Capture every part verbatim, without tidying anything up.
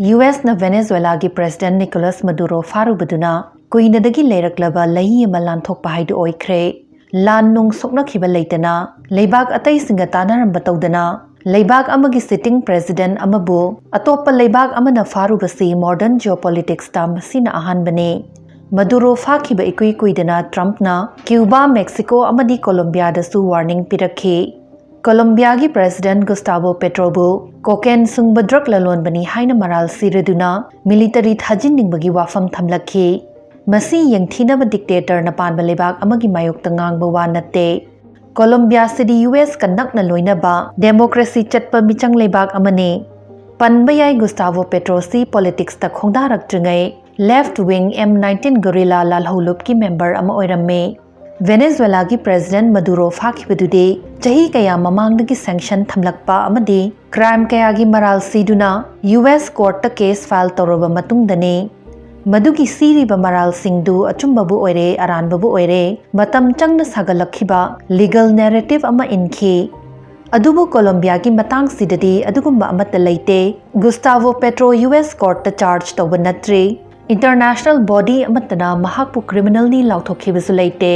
U ꯑꯦꯁꯅ ꯚꯦꯅꯦꯖꯨꯋꯦꯂꯥꯒꯤ president ꯅꯤꯀꯣꯂꯥꯁ ꯃꯗꯨꯔꯣ ꯐꯥꯔꯨꯕꯗꯨꯅ ꯀꯨꯏꯅꯗꯒꯤ ꯂꯩꯔꯛꯂꯕ ꯂꯩꯏ ꯑꯃ ꯂꯥꯟꯊꯣꯛꯄ ꯍꯥꯏꯗꯨ ꯑꯣꯏꯈ꯭ꯔꯦ꯫ ꯂꯥꯟ ꯅꯨꯡ ꯁꯣꯛꯅꯈꯤꯕ ꯂꯩꯇꯅ ꯂꯩꯕꯥꯛ ꯑꯇꯩꯁꯤꯡꯒ ꯇꯥꯟꯅꯔꯝꯕ ꯇꯧꯗꯅ ꯂꯩꯕꯥꯛ ꯑꯃꯒꯤ ꯁꯤꯇꯤꯡ ꯄ꯭ꯔꯦꯁꯤꯗꯦꯟ ꯑꯃꯕꯨ ꯑꯇꯣꯞꯄ ꯂꯩꯕꯥꯛ ꯑꯃꯅ ꯐꯥꯔꯨꯕꯁꯤ ꯃꯣꯗꯔꯟ ꯖꯤꯑꯣꯄꯣꯂꯤꯇꯤꯛꯁꯇ ꯃꯁꯤꯅ ꯑꯍꯥꯟꯕꯅꯤ꯫ ꯃꯗꯨꯔꯣ ꯐꯥꯈꯤꯕ ꯏꯀꯨꯏ ꯀꯨꯏꯗꯅ ꯇ꯭ꯔꯝꯞꯅ ꯀ꯭ꯌꯨꯕꯥ, ꯃꯦꯛꯁꯤꯀꯣ ꯑꯃꯗꯤ ꯀꯣꯂꯣꯝꯕꯤꯌꯥꯗꯁꯨ ꯋꯥꯔꯅꯤꯡ ꯄꯤꯔꯛꯈꯤ꯫ ꯀꯣꯂꯣꯝꯕꯤꯌꯥꯒꯤ ꯄ꯭ꯔꯦꯁꯤꯗꯦꯟ ꯒꯨꯁꯇꯥꯕꯣ ꯄꯦꯇ꯭ꯔꯣꯕꯨ ꯀꯣꯀꯦꯟ ꯁꯨꯡꯕ ꯗ꯭ꯔꯒ ꯂꯂꯣꯟꯕꯅꯤ ꯍꯥꯏꯅ ꯃꯔꯥꯜ ꯁꯤꯔꯗꯨꯅ ꯃꯤꯂꯤꯇꯔꯤ ꯊꯥꯖꯤꯟꯅꯤꯡꯕꯒꯤ ꯋꯥꯐꯝ ꯊꯝꯂꯛꯈꯤ꯫ ꯃꯁꯤ ꯌꯦꯡꯊꯤꯅꯕ ꯗꯤꯛꯇꯦꯇꯔꯅ ꯄꯥꯟꯕ ꯂꯩꯕꯥꯛ ꯑꯃꯒꯤ ꯃꯥꯌꯣꯛꯇ ꯉꯥꯡꯕ ꯋꯥ ꯅꯠꯇꯦ꯫ ꯀꯣꯂꯣꯝꯕꯤꯌꯥꯁꯤꯗꯤ ꯌꯨ ꯑꯦꯁꯀ ꯅꯛꯅ ꯂꯣꯏꯅꯕ ꯗꯦꯃꯣꯀ꯭ꯔꯦꯁꯤ ꯆꯠꯄ ꯃꯤꯆꯪ ꯂꯩꯕꯥꯛ ꯑꯃꯅꯤ꯫ ꯄꯟꯕ ꯌꯥꯏ, ꯒꯨꯁꯇꯥꯕꯣ ꯄꯦꯇ꯭ꯔꯣꯁꯤ ꯄꯣꯂꯤꯇꯤꯛꯁꯇ ꯈꯣꯡꯗꯥꯔꯛꯇ꯭ꯔꯤꯉꯩ left wing M nineteen guerrilla ꯂꯥꯜꯍꯧꯂꯨꯞꯀꯤ ꯃꯦꯝꯕꯔ ꯑꯃ ꯑꯣꯏꯔꯝꯃꯤ꯫ ꯚꯦꯅꯦꯖꯨꯋꯦꯂꯥꯒꯤ ꯄ꯭ꯔꯦꯁꯤꯗꯦꯟ ꯃꯗꯨꯔꯣ ꯐꯥꯈꯤꯕꯗꯨꯗꯤ ꯆꯍꯤ ꯀꯌꯥ ꯃꯃꯥꯡꯗꯒꯤ ꯁꯦꯡꯁꯟ ꯊꯝꯂꯛꯄ ꯑꯃꯗꯤ ꯀ꯭ꯔꯥꯏꯝ ꯀꯌꯥꯒꯤ ꯃꯔꯥꯜ ꯁꯤꯗꯨꯅ ꯌꯨ ꯑꯦꯁ ꯀꯣꯔꯠꯇ ꯀꯦꯁ ꯐꯥꯏꯜ ꯇꯧꯔꯕ ꯃꯇꯨꯡꯗꯅꯤ꯫ ꯃꯗꯨꯒꯤ ꯁꯤꯔꯤꯕ ꯃꯔꯥꯜꯁꯤꯡꯗꯨ ꯑꯆꯨꯝꯕꯕꯨ ꯑꯣꯏꯔꯦ, ꯑꯔꯥꯟꯕꯕꯨ ꯑꯣꯏꯔꯦ, ꯃꯇꯝ ꯆꯪꯅ ꯁꯥꯒꯠꯂꯛꯈꯤꯕ ꯂꯤꯒꯜ ꯅꯦꯔꯦꯇꯤꯚ ꯑꯃ ꯏꯟꯈꯤ꯫ ꯑꯗꯨꯕꯨ ꯀꯣꯂꯣꯝꯕꯤꯌꯥꯒꯤ ꯃꯇꯥꯡꯁꯤꯗꯗꯤ ꯑꯗꯨꯒꯨꯝꯕ ꯑꯃꯠꯇ ꯂꯩꯇꯦ꯫ ꯒꯨꯁꯇꯥꯕꯣ ꯄꯦꯇ꯭ꯔꯣ ꯌꯨ ꯑꯦꯁ ꯀꯣꯔꯠꯇ ꯆꯥꯔꯖ ꯇꯧꯕ ꯅꯠꯇ꯭ꯔꯤ꯫ ꯏꯟꯇꯔꯅꯦꯁꯅꯦꯜ ꯕꯣꯗꯤ ꯑꯃꯠꯇꯅ ꯃꯍꯥꯛꯄꯨ ꯀ꯭ꯔꯤꯃꯤꯅꯦꯜꯅꯤ ꯂꯥꯎꯊꯣꯛꯈꯤꯕꯁꯨ ꯂꯩꯇꯦ꯫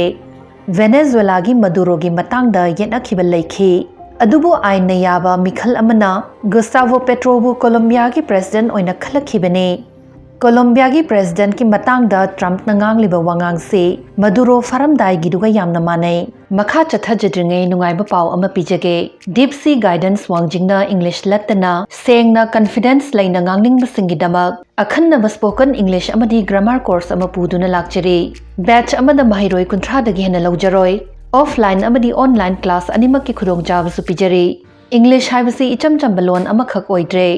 ꯚꯦꯅꯦꯖꯨꯋꯦꯂꯥꯒꯤ ꯃꯗꯨꯔꯣꯒꯤ ꯃꯇꯥꯡꯗ ꯌꯦꯠꯅꯈꯤꯕ ꯂꯩꯈꯤ꯫ ꯑꯗꯨꯕꯨ ꯑꯥꯏꯟꯅ ꯌꯥꯕ ꯃꯤꯈꯜ ꯑꯃꯅ ꯒꯨꯁꯇꯥꯕꯣ ꯄꯦꯇ꯭ꯔꯣꯕꯨ ꯀꯣꯂꯣꯝꯕꯤꯌꯥꯒꯤ ꯄ꯭ꯔꯦꯁꯤꯗꯦꯟ ꯑꯣꯏꯅ ꯈꯜꯂꯛꯈꯤꯕꯅꯤ꯫ ꯀꯣꯂꯣꯝꯕꯤꯌꯥꯒꯤ ꯄ꯭ꯔꯦꯁꯤꯗꯦꯟꯠꯀꯤ ꯃꯇꯥꯡꯗ ꯇ꯭ꯔꯝꯞꯅ ꯉꯥꯡꯂꯤꯕ ꯋꯥꯉꯥꯡꯁꯤ ꯃꯗꯨꯔꯣ ꯐꯥꯔꯝꯗꯥꯏꯒꯤꯗꯨꯒ ꯌꯥꯝꯅ ꯃꯥꯟꯅꯩ꯫ ꯃꯈꯥ ꯆꯠꯊꯖꯗ꯭ꯔꯤꯉꯩ ꯅꯨꯡꯉꯥꯏꯕ ꯄꯥꯎ ꯑꯃ ꯄꯤꯖꯒꯦ꯫ ꯗꯤꯞ ꯁꯤ ꯒꯥꯏꯗꯦꯟꯁ ꯋꯥꯡꯖꯤꯡꯅ ꯏꯪꯂꯤꯁ ꯂꯠꯇꯅ ꯁꯦꯡꯅ ꯀꯟꯐꯤꯗꯦꯟꯁ ꯂꯩꯅ ꯉꯥꯡꯅꯤꯡꯕꯁꯤꯡꯒꯤꯗꯃꯛ ꯑꯈꯟꯅꯕ ꯁ꯭ꯄꯣꯀꯟ ꯏꯪꯂꯤꯁ ꯑꯃꯗꯤ ꯒ꯭ꯔꯥꯃꯥꯔ ꯀꯣꯔꯁ ꯑꯃ ꯄꯨꯗꯨꯅ ꯂꯥꯛꯆꯔꯤ꯫ ꯕꯦꯆ ꯑꯃꯗ ꯃꯍꯩꯔꯣꯏ ꯀꯨꯟꯊ꯭ꯔꯥꯗꯒꯤ ꯍꯦꯟꯅ ꯂꯧꯖꯔꯣꯏ꯫ ꯑꯣꯐꯂꯥꯏꯟ ꯑꯃꯗꯤ ꯑꯣꯟꯂꯥꯏꯟ ꯀ꯭ꯂꯥꯁ ꯑꯅꯤꯃꯛꯀꯤ ꯈꯨꯗꯣꯡꯆꯥꯕꯁꯨ ꯄꯤꯖꯔꯤ꯫ ꯏꯪꯂꯤꯁ ꯍꯥꯏꯕꯁꯤ ꯏꯆꯝ ꯆꯝꯕ ꯂꯣꯟ ꯑꯃꯈꯛ ꯑꯣꯏꯗ꯭ꯔꯦ꯫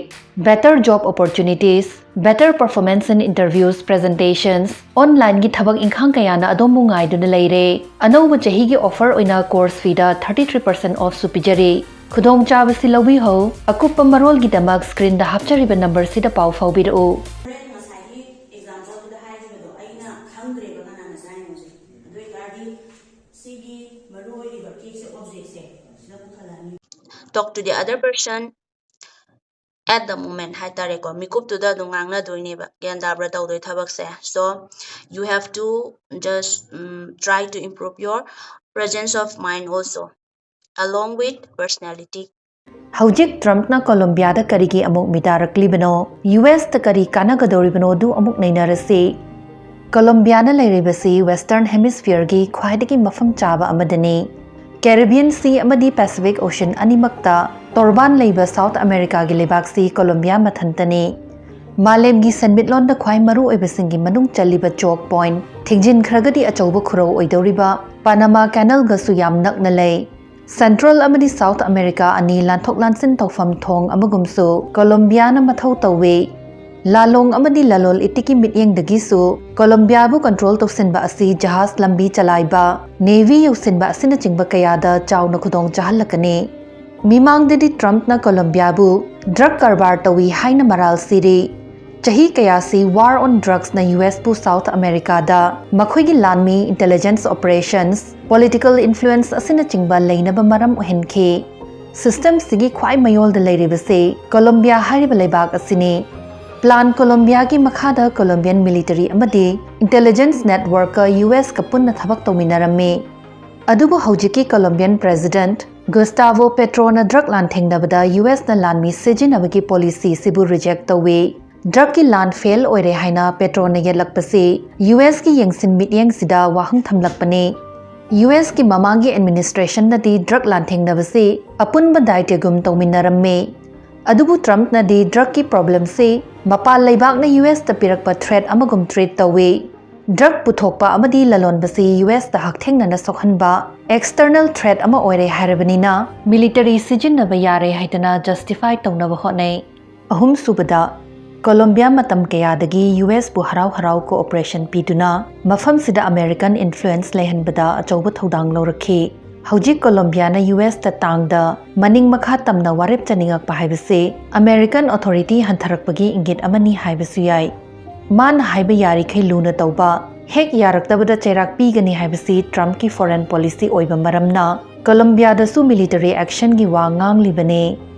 Better job opportunities, better performance in interviews, presentations, ꯑꯣꯟꯂꯥꯏꯟꯒꯤ ꯊꯕꯛ ꯏꯪꯈꯥꯡ ꯀꯌꯥꯅ ꯑꯗꯣꯝꯕꯨ ꯉꯥꯏꯗꯨꯅ ꯂꯩꯔꯦ꯫ ꯑꯅꯧꯕ ꯆꯍꯤꯒꯤ ꯑꯣꯐꯔ ꯑꯣꯏꯅ ꯀꯣꯔꯁ ꯐꯤꯗ ꯊꯥꯔꯇꯤ ꯊ꯭ꯔꯤ ꯄꯔꯁꯦꯟ ꯑꯣꯐꯁꯨ ꯄꯤꯖꯔꯤ꯫ ꯈꯨꯗꯣꯡꯆꯥꯕꯁꯤ ꯂꯧꯕꯤꯍꯧ꯫ ꯑꯀꯨꯞꯄ ꯃꯔꯣꯜꯒꯤꯗꯃꯛ ꯁ꯭ꯀ꯭ꯔꯤꯟꯗ ꯍꯥꯞꯆꯔꯤꯕ ꯅꯝꯕꯔꯁꯤꯗ ꯄꯥꯎ ꯐꯥꯎꯕꯤꯔꯛꯎ꯫ ꯍꯣꯔꯦꯟ ꯉꯁꯥꯏꯒꯤ ꯑꯦꯛꯖꯥꯝꯄꯜꯗꯨꯗ ꯍꯥꯏꯈꯤꯕꯗꯣ ꯑꯩꯅ ꯈꯪꯗ꯭ꯔꯦꯕ ꯀꯅꯥꯅ ꯆꯥꯏꯅꯣꯁꯦ꯫ ꯑꯗꯨ ꯑꯣꯏꯇꯥꯔꯗꯤ ꯁꯤꯒꯤ ꯃꯔꯨ ꯑꯣꯏꯔꯤꯕ ꯀꯦꯛꯁꯦ ꯑꯣꯕꯖꯦꯛꯁꯦ ꯁꯤꯗ ꯄꯨꯈꯠꯂꯛꯑꯅꯤ꯫ Talk to the other person. at the moment ꯍꯥꯏꯇꯥꯔꯦꯀꯣ, ꯃꯤꯀꯨꯞꯇꯨꯗ ꯑꯗꯨꯝ ꯉꯥꯡꯅꯗꯣꯏꯅꯦꯕ꯫ ꯒ꯭ꯌꯥꯟ ꯇꯥꯕ꯭ꯔꯥ ꯇꯧꯗꯣꯏ ꯊꯕꯛꯁꯦ? So you have to just, um, try to improve your presence of mind also, along with personality. ꯍꯧꯖꯤꯛ ꯇ꯭ꯔꯝꯞꯅ ꯀꯣꯂꯣꯝꯕꯤꯌꯥꯗ ꯀꯔꯤꯒꯤ ꯑꯃꯨꯛ ꯃꯤꯇꯥꯔꯛꯂꯤꯕꯅꯣ? ꯌꯨ ꯑꯦꯁꯇ ꯀꯔꯤ ꯀꯥꯟꯅꯒꯗꯧꯔꯤꯕꯅꯣꯗꯨ ꯑꯃꯨꯛ ꯅꯩꯅꯔꯁꯤ꯫ ꯀꯣꯂꯣꯝꯕꯤꯌꯥꯅ ꯂꯩꯔꯤꯕꯁꯤ ꯋꯦꯁꯇꯔꯟ ꯍꯦꯃꯤꯁꯐꯤꯌꯔꯒꯤ ꯈ꯭ꯋꯥꯏꯗꯒꯤ ꯃꯐꯝ ꯆꯥꯕ ꯑꯃꯗꯅꯤ꯫ ꯀꯦꯔꯤꯕꯤꯌꯟ ꯁꯤ ꯑꯃꯗꯤ ꯄꯦꯁꯤꯐꯤꯛ ꯑꯣꯁꯤꯌꯟ ꯑꯅꯤꯃꯛꯇ ꯇꯣꯔꯕꯥꯟ ꯂꯩꯕ ꯁꯥꯎꯠ ꯑꯃꯦꯔꯤꯀꯥꯒꯤ ꯂꯩꯕꯥꯛꯁꯤ ꯀꯣꯂꯣꯝꯕꯤꯌꯥ ꯃꯊꯟꯇꯅꯤ꯫ ꯃꯥꯂꯦꯝꯒꯤ ꯁꯦꯟꯃꯤꯠꯂꯣꯟꯗ ꯈ꯭ꯋꯥꯏ ꯃꯔꯨ ꯑꯣꯏꯕꯁꯤꯡꯒꯤ ꯃꯅꯨꯡ ꯆꯜꯂꯤꯕ ꯆꯣꯛ ꯄꯣꯏꯟꯠ, ꯊꯤꯡꯖꯤꯟꯈ꯭ꯔꯒꯗꯤ ꯑꯆꯧꯕ ꯈꯨꯔꯧ ꯑꯣꯏꯗꯧꯔꯤꯕ ꯄꯥꯅꯥꯃꯥ ꯀꯦꯅꯦꯜꯒꯁꯨ ꯌꯥꯝ ꯅꯛꯅ ꯂꯩ꯫ ꯁꯦꯟꯇ꯭ꯔꯦꯜ ꯑꯃꯗꯤ ꯁꯥꯎꯠ ꯑꯃꯦꯔꯤꯀꯥ ꯑꯅꯤ ꯂꯥꯟꯊꯣꯛ ꯂꯥꯟꯁꯤꯟ ꯇꯧꯐꯝ ꯊꯣꯡ ꯑꯃꯒꯨꯝꯁꯨ ꯀꯣꯂꯣꯝꯕꯤꯌꯥꯅ ꯃꯊꯧ ꯇꯧꯏ꯫ ꯂꯥꯂꯣꯡ ꯑꯃꯗꯤ ꯂꯂꯣꯟ ꯏꯇꯤꯛꯀꯤ ꯃꯤꯠꯌꯦꯡꯗꯒꯤꯁꯨ ꯀꯣꯂꯣꯝꯕꯤꯌꯥꯕꯨ ꯀꯟꯇ꯭ꯔꯣꯜ ꯇꯧꯁꯤꯟꯕ ꯑꯁꯤ ꯖꯍꯥꯖ ꯂꯝꯕꯤ ꯆꯂꯥꯏꯕ, ꯅꯦꯚꯤ ꯌꯧꯁꯤꯟꯕ ꯑꯁꯤꯅꯆꯤꯡꯕ ꯀꯌꯥꯗ ꯆꯥꯎꯅ ꯈꯨꯗꯣꯡ ꯆꯥꯍꯜꯂꯛꯀꯅꯤ꯫ ꯃꯤꯃꯥꯡꯗꯗꯤ ꯇ꯭ꯔꯝꯞꯅ ꯀꯣꯂꯣꯝꯕꯤꯌꯥꯕꯨ ꯗ꯭ꯔꯒ ꯀꯔꯕꯥꯔ ꯇꯧꯏ ꯍꯥꯏꯅ ꯃꯔꯥꯜ ꯁꯤꯔꯤ꯫ ꯆꯍꯤ ꯀꯌꯥꯁꯤ War on Drugsꯅ ꯌꯨ ꯑꯦꯁꯄꯨ ꯁꯥꯎꯠ ꯑꯃꯦꯔꯤꯀꯥꯗ ꯃꯈꯣꯏꯒꯤ ꯂꯥꯟꯃꯤ, ꯏꯟꯇꯦꯂꯤꯖꯦꯟꯁ ꯑꯣꯄꯔꯦꯁꯟꯁ, ꯄꯣꯂꯤꯇꯤꯀꯦꯜ ꯏꯟꯐ꯭ꯂꯨꯌꯦꯟꯁ ꯑꯁꯤꯅꯆꯤꯡꯕ ꯂꯩꯅꯕ ꯃꯔꯝ ꯑꯣꯏꯍꯟꯈꯤ꯫ ꯁꯤꯁꯇꯦꯝꯁꯤꯒꯤ ꯈ꯭ꯋꯥꯏ ꯃꯌꯣꯜꯗ ꯂꯩꯔꯤꯕꯁꯤ ꯀꯣꯂꯣꯝꯕꯤꯌꯥ ꯍꯥꯏꯔꯤꯕ ꯂꯩꯕꯥꯛ ꯑꯁꯤꯅꯤ꯫ ꯄ꯭ꯂꯥꯟ ꯀꯣꯂꯣꯝꯕꯤꯌꯥꯒꯤ ꯃꯈꯥꯗ ꯀꯣꯂꯣꯝꯕꯤꯌꯟ ꯃꯤꯂꯤꯇꯔꯤ ꯑꯃꯗꯤ ꯏꯟꯇꯦꯂꯤꯖꯦꯟꯁ ꯅꯦꯠꯋꯔꯛꯀ ꯌꯨ ꯑꯦꯁꯀ ꯄꯨꯟꯅ ꯊꯕꯛ ꯇꯧꯃꯤꯟꯅꯔꯝꯃꯤ꯫ ꯑꯗꯨꯕꯨ ꯍꯧꯖꯤꯛꯀꯤ ꯀꯣꯂꯣꯝꯕꯤꯌꯟ ꯄ꯭ꯔꯦꯁꯤꯗꯦꯟꯠ ꯒꯨꯁꯇꯥꯚꯣ ꯄꯦꯇ꯭ꯔꯣꯅ ꯗ꯭ꯔꯒ ꯂꯥꯟꯊꯦꯡꯅꯕꯗ ꯌꯨ ꯑꯦꯁꯅ ꯂꯥꯟꯃꯤ ꯁꯤꯖꯤꯟꯅꯕꯒꯤ ꯄꯣꯂꯤꯁꯤꯁꯤꯕꯨ ꯔꯤꯖꯦꯛ ꯇꯧꯏ꯫ ꯗ꯭ꯔꯒꯀꯤ ꯂꯥꯟ ꯐꯦꯜ ꯑꯣꯏꯔꯦ ꯍꯥꯏꯅ ꯄꯦꯇ꯭ꯔꯣꯅ ꯌꯦꯠꯂꯛꯄꯁꯤ ꯌꯨ ꯑꯦꯁꯀꯤ ꯌꯦꯡꯁꯤꯟ ꯃꯤꯠꯌꯦꯡꯁꯤꯗ ꯋꯥꯍꯪ ꯊꯝꯂꯛꯄꯅꯤ꯫ ꯌꯨ ꯑꯦꯁꯀꯤ ꯃꯃꯥꯡꯒꯤ ꯑꯦꯗꯃꯤꯅꯤꯁꯇ꯭ꯔꯦꯁꯟꯅꯗꯤ ꯗ꯭ꯔꯒ ꯂꯥꯟꯊꯦꯡꯅꯕꯁꯤ ꯑꯄꯨꯟꯕ ꯗꯥꯏꯇ꯭ꯌꯒꯨꯝ ꯇꯧꯃꯤꯟꯅꯔꯝꯃꯤ꯫ ꯑꯗꯨꯕꯨ ꯇ꯭ꯔꯝꯞꯅꯗꯤ ꯗ꯭ꯔꯒꯀꯤ ꯄ꯭ꯔꯣꯕ꯭ꯂꯦꯝꯁꯤ ꯃꯄꯥꯟ ꯂꯩꯕꯥꯛꯅ ꯌꯨ ꯑꯦꯁꯇ ꯄꯤꯔꯛꯄ ꯊ꯭ꯔꯦꯠ ꯑꯃꯒꯨꯝ ꯇ꯭ꯔꯤꯠ ꯇꯧꯏ꯫ ꯗ꯭ꯔꯒ ꯄꯨꯊꯣꯛꯄ ꯑꯃꯗꯤ ꯂꯂꯣꯟꯕꯁꯤ ꯌꯨ ꯑꯦꯁꯇ ꯍꯛꯊꯦꯡꯅꯅ ꯁꯣꯛꯍꯟꯕ ꯑꯦꯛꯁꯇꯔꯅꯦꯜ ꯊ꯭ꯔꯦꯠ ꯑꯃ ꯑꯣꯏꯔꯦ ꯍꯥꯏꯔꯕꯅꯤꯅ ꯃꯤꯂꯤꯇꯔꯤ ꯁꯤꯖꯤꯟꯅꯕ ꯌꯥꯔꯦ ꯍꯥꯏꯗꯅ ꯖꯁꯇꯤꯐꯥꯏ ꯇꯧꯅꯕ ꯍꯣꯠꯅꯩ꯫ ꯑꯍꯨꯝꯁꯨꯕꯗ, ꯀꯣꯂꯣꯝꯕꯤꯌꯥ ꯃꯇꯝ ꯀꯌꯥꯗꯒꯤ ꯌꯨ ꯑꯦꯁꯄꯨ ꯍꯔꯥꯎ ꯍꯔꯥꯎ ꯀꯣꯑꯣꯄꯔꯦꯁꯟ ꯄꯤꯗꯨꯅ ꯃꯐꯝꯁꯤꯗ ꯑꯃꯦꯔꯤꯀꯟ ꯏꯟꯐ꯭ꯂꯨꯌꯦꯟꯁ ꯂꯩꯍꯟꯕꯗ ꯑꯆꯧꯕ ꯊꯧꯗꯥꯡ ꯂꯧꯔꯛꯈꯤ꯫ ꯍꯧꯖꯤꯛ ꯀꯣꯂꯣꯝꯕꯤꯌꯥꯅ ꯌꯨ ꯑꯦꯁꯇ ꯇꯥꯡꯗ ꯃꯅꯤꯡ ꯃꯈꯥ ꯇꯝꯅ ꯋꯥꯔꯦꯞ ꯆꯅꯤꯡꯉꯛꯄ ꯍꯥꯏꯕꯁꯤ ꯑꯃꯦꯔꯤꯀꯟ ꯑꯣꯊꯣꯔꯤꯇꯤ ꯍꯟꯊꯔꯛꯄꯒꯤ ꯏꯪꯒꯤꯠ ꯑꯃꯅꯤ ꯍꯥꯏꯕꯁꯨ ꯌꯥꯏ꯫ ꯃꯥꯅ ꯍꯥꯏꯕ ꯌꯥꯔꯤꯈꯩ ꯂꯨꯅ ꯇꯧꯕ, ꯍꯦꯛ ꯌꯥꯔꯛꯇꯕꯗ ꯆꯩꯔꯥꯛ ꯄꯤꯒꯅꯤ ꯍꯥꯏꯕꯁꯤ ꯇ꯭ꯔꯝꯞꯀꯤ ꯐꯣꯔꯦꯟ ꯄꯣꯂꯤꯁꯤ ꯑꯣꯏꯕ ꯃꯔꯝꯅ ꯀꯣꯂꯝꯕꯤꯌꯥꯗꯁꯨ ꯃꯤꯂꯤꯇꯔꯤ ꯑꯦꯛꯁꯟꯒꯤ ꯋꯥ ꯉꯥꯡꯂꯤꯕꯅꯤ꯫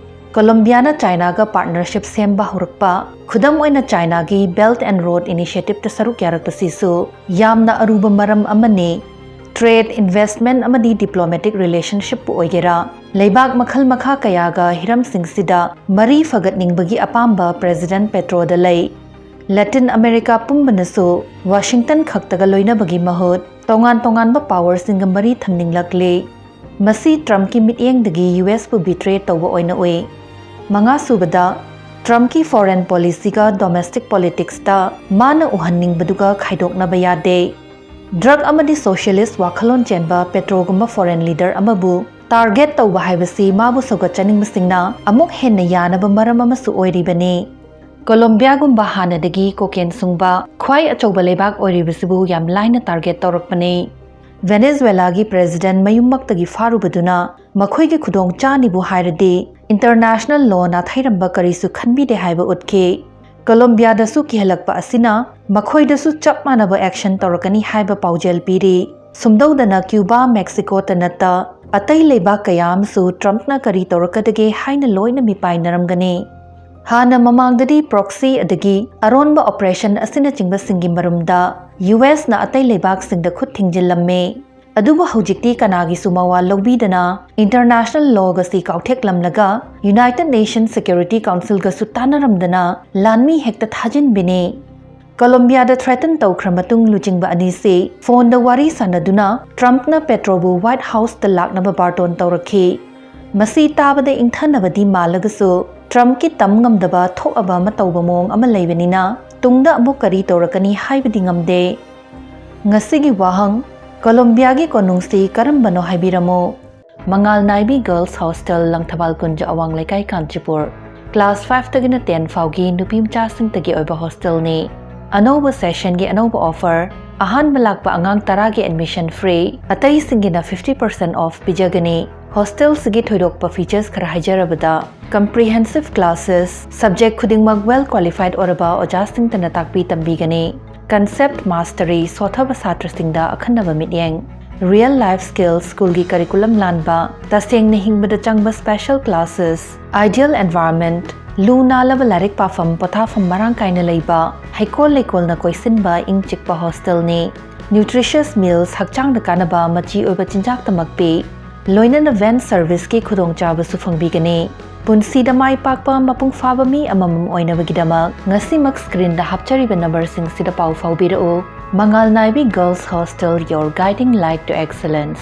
ꯀꯣꯂꯣꯝꯕꯤꯌꯥꯅ ꯆꯥꯏꯅꯥꯒ ꯄꯥꯔꯠꯅꯔꯁꯤꯞ ꯁꯦꯝꯕ ꯍꯧꯔꯛꯄ, ꯈꯨꯗꯝ ꯑꯣꯏꯅ ꯆꯥꯏꯅꯥꯒꯤ Belt and Road Initiative-ꯇ ꯁꯔꯨꯛ ꯌꯥꯔꯛꯄꯁꯤꯁꯨ ꯌꯥꯝꯅ ꯑꯔꯨꯕ ꯃꯔꯝ ꯑꯃꯅꯤ꯫ ꯇ꯭ꯔꯦꯗ, ꯏꯟꯚꯦꯁ꯭ꯠꯃꯦꯟꯠ ꯑꯃꯗꯤ ꯗꯤꯄ꯭ꯂꯣꯃꯦꯇꯤꯛ ꯔꯤꯂꯦꯁꯟꯁꯤꯞꯄꯨ ꯑꯣꯏꯒꯦꯔꯥ, ꯂꯩꯕꯥꯛ ꯃꯈꯜ ꯃꯈꯥ ꯀꯌꯥꯒ ꯍꯤꯔꯝꯁꯤꯡꯁꯤꯗ ꯃꯔꯤ ꯐꯒꯠꯅꯤꯡꯕꯒꯤ ꯑꯄꯥꯝꯕ ꯄ꯭ꯔꯦꯁꯤꯗꯦꯟꯠ ꯄꯦꯇ꯭ꯔꯣꯗ ꯂꯩ꯫ ꯂꯦꯇꯤꯟ ꯑꯃꯦꯔꯤꯀꯥ ꯄꯨꯝꯕꯅꯁꯨ ꯋꯥꯁꯤꯡꯇꯟ ꯈꯛꯇꯒ ꯂꯣꯏꯅꯕꯒꯤ ꯃꯍꯨꯠ ꯇꯣꯉꯥꯟ ꯇꯣꯉꯥꯟꯕ ꯄꯥꯋꯔꯁꯤꯡꯒ ꯃꯔꯤ ꯊꯝꯅꯤꯡꯂꯛꯂꯤ꯫ ꯃꯁꯤ ꯇ꯭ꯔꯝꯞꯀꯤ ꯃꯤꯠꯌꯦꯡꯗꯒꯤ ꯌꯨ ꯑꯦꯁꯄꯨ ꯕꯤꯇ꯭ꯔꯦ ꯇꯧꯕ ꯑꯣꯏꯅ ꯎꯏ꯫ ꯃꯉꯥꯁꯨꯕꯗ, ꯇ꯭ꯔꯝꯞꯀꯤ ꯐꯣꯔꯦꯟ ꯄꯣꯂꯤꯁꯤꯒ ꯗꯣꯃꯦꯁꯇꯤꯛ ꯄꯣꯂꯤꯇꯤꯛꯁꯇ ꯃꯥꯅ ꯎꯍꯟꯅꯤꯡꯕꯗꯨꯒ ꯈꯥꯏꯗꯣꯛꯅꯕ ꯌꯥꯗꯦ꯫ ꯗ꯭ꯔꯒ ꯑꯃꯗꯤ ꯁꯣꯁꯤꯌꯦꯂꯤꯁ꯭ꯠ ꯋꯥꯈꯜꯂꯣꯟ ꯆꯦꯟꯕ ꯄꯦꯇ꯭ꯔꯣꯒꯨꯝꯕ ꯐꯣꯔꯦꯟ ꯂꯤꯗꯔ ꯑꯃꯕꯨ ꯇꯥꯔꯒꯦꯠ ꯇꯧꯕ ꯍꯥꯏꯕꯁꯤ ꯃꯥꯕꯨ ꯁꯧꯒꯠꯆꯅꯤꯡꯕꯁꯤꯡꯅ ꯑꯃꯨꯛ ꯍꯦꯟꯅ ꯌꯥꯅꯕ ꯃꯔꯝ ꯑꯃꯁꯨ ꯑꯣꯏꯔꯤꯕꯅꯤ꯫ ꯀꯣꯂꯣꯝꯕꯤꯌꯥꯒꯨꯝꯕ ꯍꯥꯟꯅꯗꯒꯤ ꯀꯣꯀꯦꯟ ꯁꯨꯡꯕ ꯈ꯭ꯋꯥꯏ ꯑꯆꯧꯕ ꯂꯩꯕꯥꯛ ꯑꯣꯏꯔꯤꯕꯁꯤꯕꯨ ꯌꯥꯝ ꯂꯥꯏꯅ ꯇꯥꯔꯒꯦꯠ ꯇꯧꯔꯛꯄꯅꯤ꯫ ꯚꯦꯅꯦꯖꯨꯋꯦꯂꯥꯒꯤ ꯄ꯭ꯔꯦꯁꯤꯗꯦꯟꯠ ꯃꯌꯨꯝꯃꯛꯇꯒꯤ ꯐꯥꯔꯨꯕꯗꯨꯅ ꯃꯈꯣꯏꯒꯤ ꯈꯨꯗꯣꯡꯆꯥꯅꯤꯕꯨ ꯍꯥꯏꯔꯗꯤ ꯏꯟꯇꯔꯅꯦꯁꯅꯦꯜ ꯂꯣ ꯅꯥꯊꯩꯔꯝꯕ ꯀꯔꯤꯁꯨ ꯈꯟꯕꯤꯗꯦ ꯍꯥꯏꯕ ꯎꯠꯈꯤ꯫ ꯀꯣꯂꯣꯝꯕꯤꯌꯥꯗꯁꯨ ꯀꯤꯍꯜꯂꯛꯄ ꯑꯁꯤꯅ ꯃꯈꯣꯏꯗꯁꯨ ꯆꯞ ꯃꯥꯟꯅꯕ ꯑꯦꯛꯁꯟ ꯇꯧꯔꯛꯀꯅꯤ ꯍꯥꯏꯕ ꯄꯥꯎꯖꯦꯜ ꯄꯤꯔꯤ꯫ ꯁꯨꯝꯗꯧꯗꯅ ꯀ꯭ꯌꯨꯕꯥ, ꯃꯦꯛꯁꯤꯀꯣꯇ ꯅꯠꯇ ꯑꯇꯩ ꯂꯩꯕꯥꯛ ꯀꯌꯥ ꯑꯃꯁꯨ ꯇ꯭ꯔꯝꯞꯅ ꯀꯔꯤ ꯇꯧꯔꯛꯀꯗꯒꯦ ꯍꯥꯏꯅ ꯂꯣꯏꯅ ꯃꯤꯄꯥꯏꯅꯔꯝꯒꯅꯤ꯫ ꯍꯥꯟꯅ ꯃꯃꯥꯡꯗꯗꯤ ꯄ꯭ꯔꯣꯛꯁꯤ ꯑꯗꯒꯤ ꯑꯔꯣꯟꯕ ꯑꯣꯄꯔꯦꯁꯟ ꯑꯁꯤꯅꯆꯤꯡꯕꯁꯤꯡꯒꯤ ꯃꯔꯨꯝꯗ ꯌꯨ ꯑꯦꯁꯅ ꯑꯇꯩ ꯂꯩꯕꯥꯛꯁꯤꯡꯗ ꯈꯨꯠ ꯊꯤꯡꯖꯤꯜꯂꯝꯃꯤ꯫ ꯑꯗꯨꯕꯨ ꯍꯧꯖꯤꯛꯇꯤ ꯀꯅꯥꯒꯤꯁꯨ ꯃꯋꯥ ꯂꯧꯕꯤꯗꯅ ꯏꯟꯇꯔꯅꯦꯁꯅꯦꯜ ꯂꯣꯒ ꯑꯁꯤ ꯀꯥꯎꯊꯦꯛꯂꯝꯂꯒ ꯌꯨꯅꯥꯏꯇꯦꯗ ꯅꯦꯁꯟ ꯁꯦꯀ꯭ꯌꯨꯔꯤꯇꯤ ꯀꯥꯎꯟꯁꯤꯜꯒꯁꯨ ꯇꯥꯟꯅꯔꯝꯗꯅ ꯂꯥꯟꯃꯤ ꯍꯦꯛꯇ ꯊꯥꯖꯤꯟꯕꯤꯅꯤ꯫ ꯀꯣꯂꯣꯝꯕꯤꯌꯥꯗ ꯊ꯭ꯔꯦꯇꯟ ꯇꯧꯈ꯭ꯔ ꯃꯇꯨꯡ ꯂꯨꯆꯤꯡꯕ ꯑꯅꯤꯁꯤ ꯐꯣꯟꯗ ꯋꯥꯔꯤ ꯁꯥꯟꯅꯗꯨꯅ ꯇ꯭ꯔꯝꯞꯅ ꯄꯦꯇ꯭ꯔꯣꯕꯨ ꯋꯥꯏꯠ ꯍꯥꯎꯁꯇ ꯂꯥꯛꯅꯕ ꯕꯥꯔꯇꯣꯟ ꯇꯧꯔꯛꯈꯤ꯫ ꯃꯁꯤ ꯇꯥꯕꯗ ꯏꯪꯊꯅꯕꯗꯤ ꯃꯥꯜꯂꯒꯁꯨ ꯇ꯭ꯔꯝꯞꯀꯤ ꯇꯝ ꯉꯝꯗꯕ ꯊꯣꯛꯑꯕ ꯑꯃ ꯇꯧꯕ ꯃꯑꯣꯡ ꯑꯃ ꯂꯩꯕꯅꯤꯅ ꯇꯨꯡꯗ ꯑꯃꯨꯛ ꯀꯔꯤ ꯇꯧꯔꯛꯀꯅꯤ ꯍꯥꯏꯕꯗꯤ ꯉꯝꯗꯦ꯫ ꯉꯁꯤꯒꯤ ꯋꯥꯍꯪ, ꯀꯣꯂꯣꯝꯕꯤꯌꯥꯒꯤ ꯀꯣꯅꯨꯡꯁꯤ ꯀꯔꯝꯕꯅꯣ ꯍꯥꯏꯕꯤꯔꯝꯃꯨ꯫ ꯃꯉꯥꯜ ꯅꯥꯏꯕꯤ ꯒꯔꯜꯁ ꯍꯣꯁꯇꯦꯜ, ꯂꯪꯊꯕꯥꯜ ꯀꯨꯟꯖ, ꯑꯋꯥꯡ ꯂꯩꯀꯥꯏ, ꯀꯥꯟꯆꯤꯄꯨꯔ꯫ ꯀ꯭ꯂꯥꯁ ꯐꯥꯏꯚꯇꯒꯤꯅ ꯇꯦꯟ ꯐꯥꯎꯒꯤ ꯅꯨꯄꯤ ꯃꯆꯥꯁꯤꯡꯇꯒꯤ ꯑꯣꯏꯕ ꯍꯣꯁꯇꯦꯜꯅꯤ꯫ ꯑꯅꯧꯕ ꯁꯦꯁꯟꯒꯤ ꯑꯅꯧꯕ ꯑꯣꯐꯔ, ꯑꯍꯥꯟꯕ ꯂꯥꯛꯄ ꯑꯉꯥꯡ ꯇꯔꯥꯒꯤ ꯑꯦꯗꯃꯤꯁꯟ ꯐ꯭ꯔꯤ, ꯑꯇꯩꯁꯤꯡꯒꯤꯅ ꯐꯤꯐꯇꯤ ꯄꯥꯔꯁꯦꯟ ꯑꯣꯐ ꯄꯤꯖꯒꯅꯤ꯫ ꯍꯣꯁꯇꯦꯜꯁꯤꯒꯤ ꯊꯣꯏꯗꯣꯛꯄ ꯐꯤꯆꯔꯁ ꯈꯔ ꯍꯥꯏꯖꯔꯕꯗ, ꯀꯝꯄ꯭ꯔꯤꯍꯦꯟꯁꯤꯞ ꯀ꯭ꯂꯥꯁꯦꯁ, ꯁꯕꯖꯦꯛ ꯈꯨꯗꯤꯡꯃꯛ ꯋꯦꯜ ꯀ꯭ꯋꯥꯂꯤꯐꯥꯏꯗ ꯑꯣꯏꯔꯕ ꯑꯣꯖꯥꯁꯤꯡꯇꯅ ꯇꯥꯛꯄꯤ ꯇꯝꯕꯤꯒꯅꯤ꯫ ꯀꯟꯁꯦꯞ ꯃꯥꯁꯇꯔꯤ, ꯁꯣꯊꯕ ꯁꯥꯇ꯭ꯔꯁꯤꯡꯗ ꯑꯈꯟꯅꯕ ꯃꯤꯠꯌꯦꯡ꯫ real life skills, school ꯒꯤ curriculum ꯂꯥꯟꯕ, ꯇꯁꯦꯡꯅ ꯍꯤꯡꯕꯗ ꯆꯪꯕ special classes, ideal environment, ꯂꯨ ꯅꯥꯜꯂꯕ ꯂꯥꯏꯔꯤꯛ ꯄꯥꯐꯝ ꯄꯣꯊꯥꯐꯝ ꯃꯔꯥꯡ ꯀꯥꯏꯅ ꯂꯩꯕ, ꯍꯩꯀꯣꯜ ꯂꯩꯀꯣꯜꯅ ꯀꯣꯏꯁꯤꯟꯕ ꯏꯪ ꯆꯤꯛꯄ hostel ꯅꯤ꯫ Nutritious meals, ꯍꯛꯆꯥꯡꯗ ꯀꯥꯟꯅꯕ ꯃꯆꯤ ꯑꯣꯏꯕ ꯆꯤꯟꯖꯥꯛꯇꯃꯛ ꯄꯤ꯫ ꯂꯣꯏꯅꯅ van service ꯀꯤ ꯈꯨꯗꯣꯡꯆꯥꯕꯁꯨ ꯐꯪꯕꯤꯒꯅꯤ꯫ ꯄꯨꯟꯁꯤꯗ ꯃꯥꯏ ꯄꯥꯛꯄ ꯃꯄꯨꯡ ꯐꯥꯕ ꯃꯤ ꯑꯃꯃꯝ ꯑꯣꯏꯅꯕꯒꯤꯗꯃꯛ ꯉꯁꯤꯃꯛ screen ꯗ ꯍꯥꯞꯆꯔꯤꯕ number ꯁꯤꯡꯁꯤꯗ ꯄꯥꯎ ꯐꯥꯎꯕꯤꯔꯛꯎ꯫ ꯃꯉꯥꯜ ꯅꯥꯏꯕꯤ Girls Hostel, your guiding light to excellence꯫